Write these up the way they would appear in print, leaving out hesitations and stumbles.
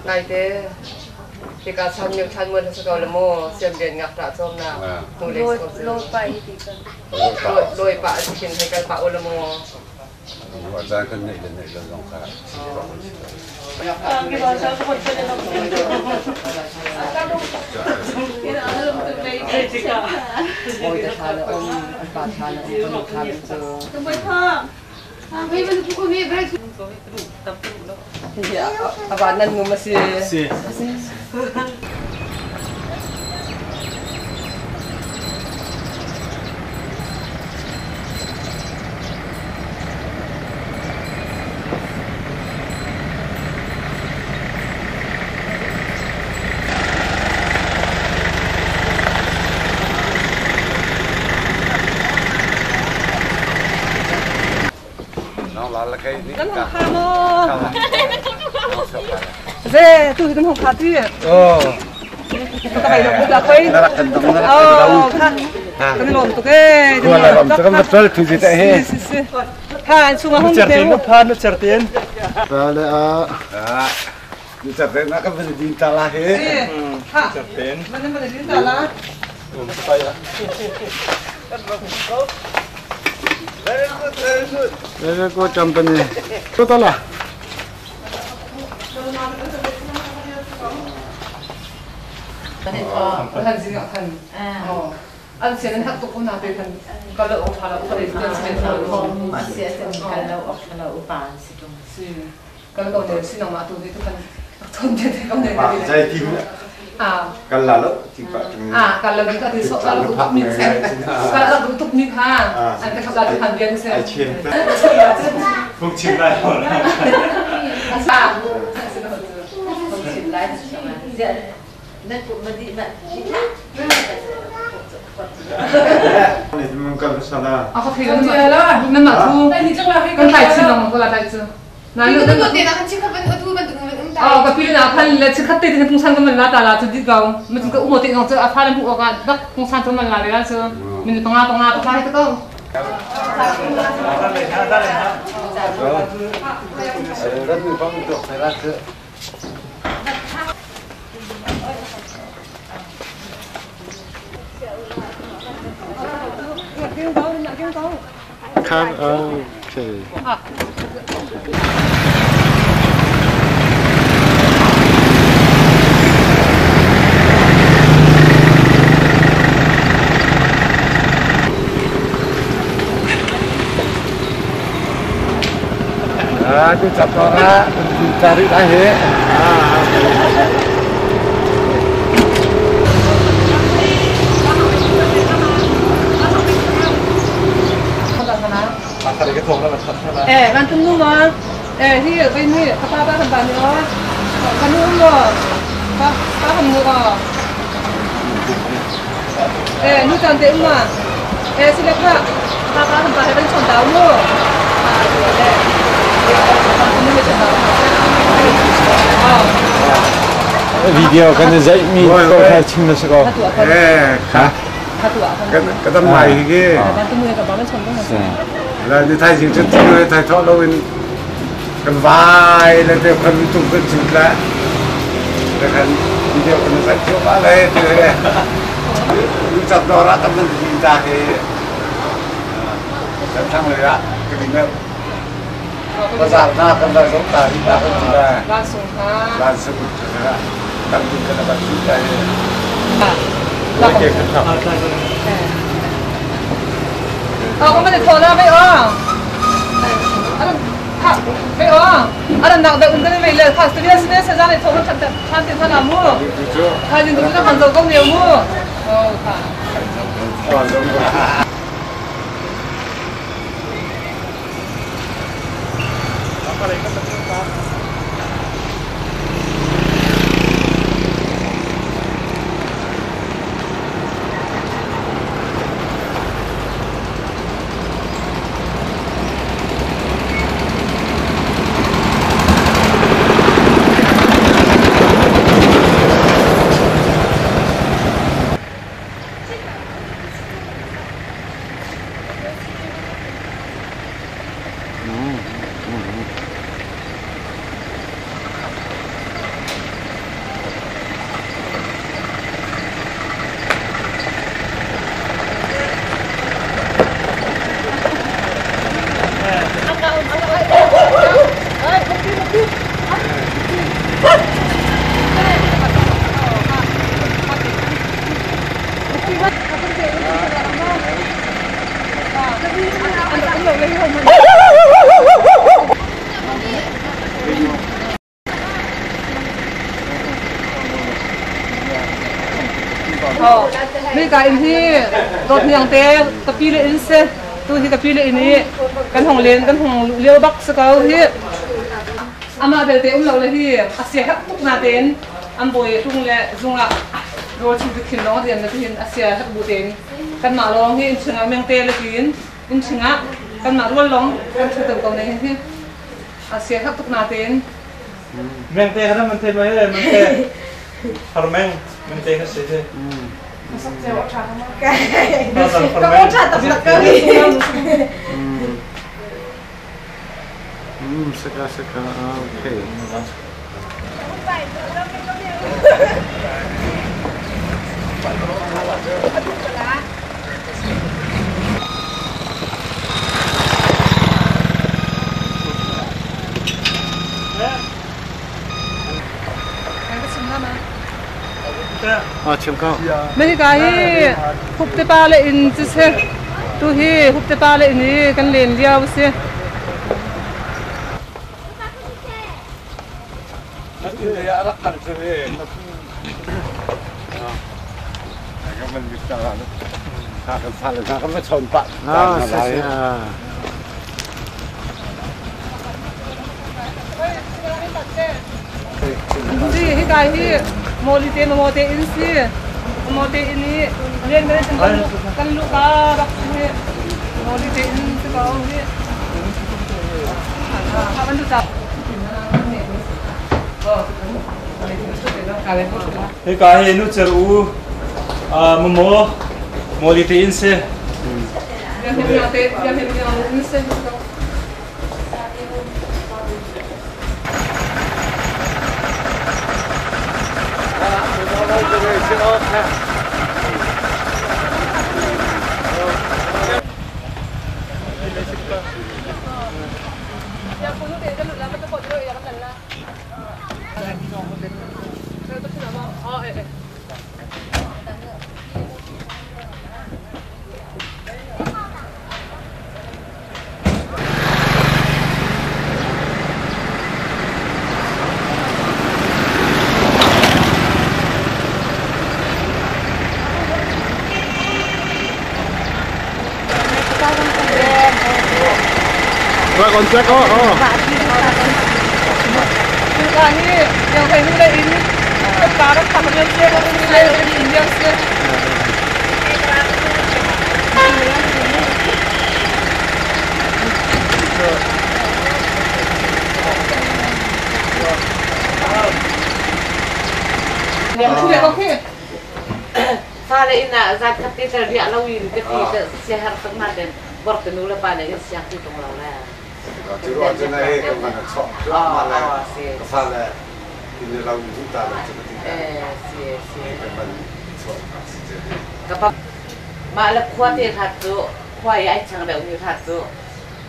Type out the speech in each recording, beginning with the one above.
Naite hika Sanmyo thlanmual hi si ko le maw siamrian ngakṭah cawmnak hnulei si ko Lawi pah a si khin hei kal pah u la maw. Caan kan neih le neih lo zong kha Bawi te thla le um, an pa thla le um, kanu thla le cu. Hihi a van nan num a si. Si. Kan hong kha maw? Ze, tu hi kan hong kha ti. Oh. Ka kai lo la koi. Oh, kha. Kan lom tuk e. Kan ram tu ji ta he. Si si. Kha an chung hong te. Nu phan nu certen. Ta le a. Nu certen na ka van din ta la he. Ha. Certen. Man man din ta la. Um pa ya. Very good, very good. Very good company. Ko ta la. Kan zing ah khan. An sian an hak tuk ko na te khan kal lo tha lo kal lo Kal lo ok lo upa an si tung. Si kal ko ne si nang ma tu hi tu khan thon te te ko ne. Zai ti kal la lo ti pa Ah kal lo ka ti so kal lo tuk mi se kal lo tuk mi kha an ka khap la khan bian se. Ai chen. Phung chim lai ho la. Ah. Phung chim lai nan pu ma di ma di tha. A ka thei lo nan ma thu kan tlai chin lengmang ko la tlai cu. Oh ka pi na khan le chikhat te te pungsan ka man la ta la chu dit gau ma chu ka umo te ngong chu a fa le mu oka dak pungsan chu man la le la chu min panga panga ka fa te ko. ครับโอเค Ah, itu capora dicari tahe. Ah. Eh, van tung nu ma. Eh, hi bên hi ka pa ba kan ba ni o. Ka nu mo. Pa pa ham nu o. Eh, nu chan te ma. Eh, si le kha. Pa pa ham pa he ban chon dao mu. Ah, eh. Nu me chon dao. Ah. Video kan zai mi ko kha chim na ko. Eh, kha. ก็ต้องใหม่กี่แล้วนี่ไทยจริงจริงเลยไทยทอดเราเป็นกันวายแล้วเดี๋ยวคนตุ้มกันจุดละแล้วกันวิดีโอกันใส่เที่ยวมาเลยเลยรู้จักดอรักกันมันดีตาเฮแล้วทั้งเลยอะก็มีเนี่ยภาษาหน้ากันได้สงตาที่ตากันได้ ร้านสูงค่ะ ร้านสูงนะกันดูกันแบบนี้ได้ เรา เก็บครับ 哦，我们的头呢没有，啊，他没有，啊，那那那那没了，他这边是那身上的头发看的看的他那么，他就都是杭州公牛么，哦，他。Hika in hi dawt hniang te ka pi le in si. Tu hi ka pi le in i kan hong len kan hong luh lio bak si ko hi. Amah belte um lo le hi a sia herh tuk na tein an bawi hlung le zung ah rawl chung khin lawng rian le hin a sia herh bu tein kanmah lawng hi innchung ah mengte le tiin innchung ah kanmah rual lawng kan thu ko ne hi a sia herh tuk na tein. Mengte kha man the mai man the har meng mengte kha si he. Ka ṭha taktak ko hi. Saka saka okay. Chim ko. Hika hi Hupte pa le inn cu si. Tu hi Hupte pa le inn i kan len lio a si. Hika hi Mawli te maw te inn si. Maw te inn i rian kan lu ka rak si hi. Mawli te inn si ko hi. Hika hi nu cer u maw mawli te inn si. Con check oh oh. Hika hi yang kai nu le inn ka rak tak rian se ka le inn yang se. Fale inn ah zan khat te tel riah lo in ka ti te siaherh tuk na ten bor te nu le pa le in siang ti tung lo le. Cu ruah cun hei kan van chuak ma le ka fale inn le lo in ta lo cu ka ti kan van chuak si te. Ka pa mah le khua te hrat cu khua i ai chang deuh mi hrat cu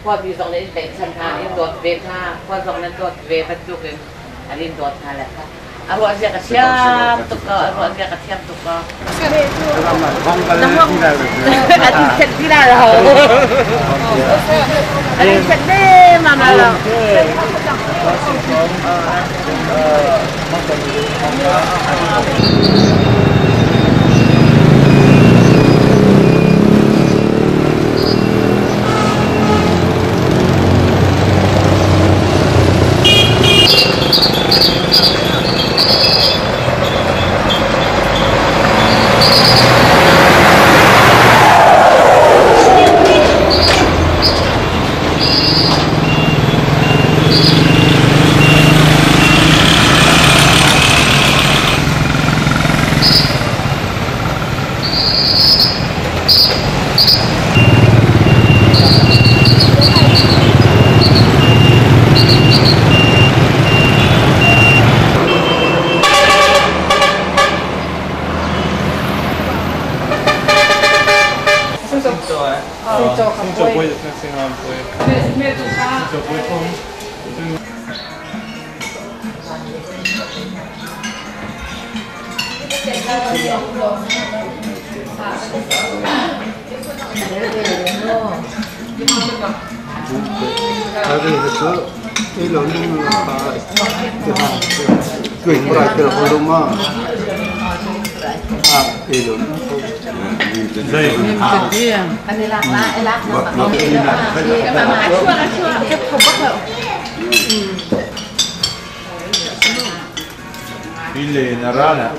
khua mi zong nih in tlaihchan hna in dawt ve hna khua zong nan dawt ve bantuk in an in dawt hna le kha a ruah zia ka thiam tuk ko a ruah zia ka thiam tuk ko a ti set ti la lo a ti set ne mama lo. Ile na rana.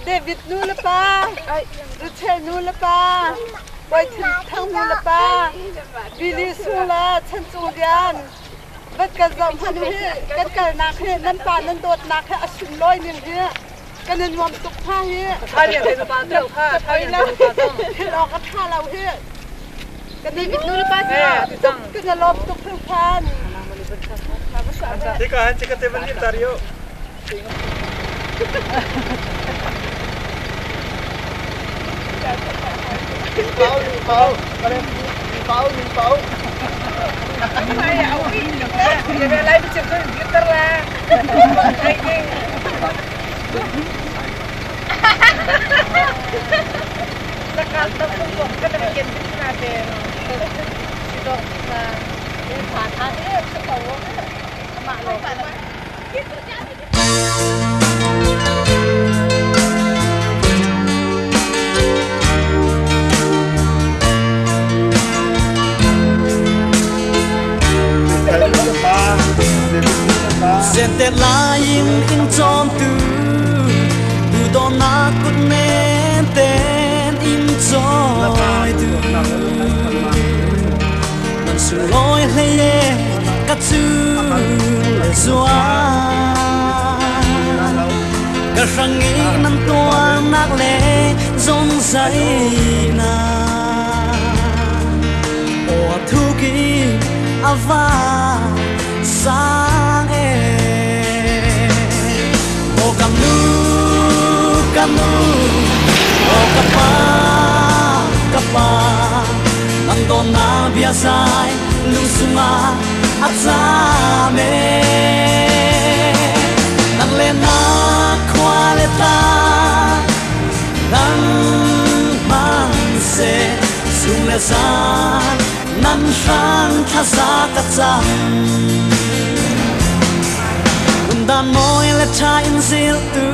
David nu le pa, Rachel nu le pa, Bawi Thang nu le pa, Billy Sung le Chan Cung Lian, vat kan zoh hmanh hi kan kalnak hi nan pa nan dawtnak hi a sunlawi ning hi kan i nuam tuk hna hi. Thil awk a ṭha lo hi. Kan David nu le pa kan i lawm tuk hringhran. Hika han chikate van lim tario. Pau, pau, pau, pau. Te lai in chom tu tu do na kut nen ten in choi tu nan su loi hle ka chu le zua ka rang i nan tua nak le zong zai na o thu ki ava sang e o kanu kanu o kapa kapa nang do na bia sai lung sunga atzame nang le na khwa le ta nang man se sung le sa nan sang tha sa ka cham dan moi le cha in zil tu.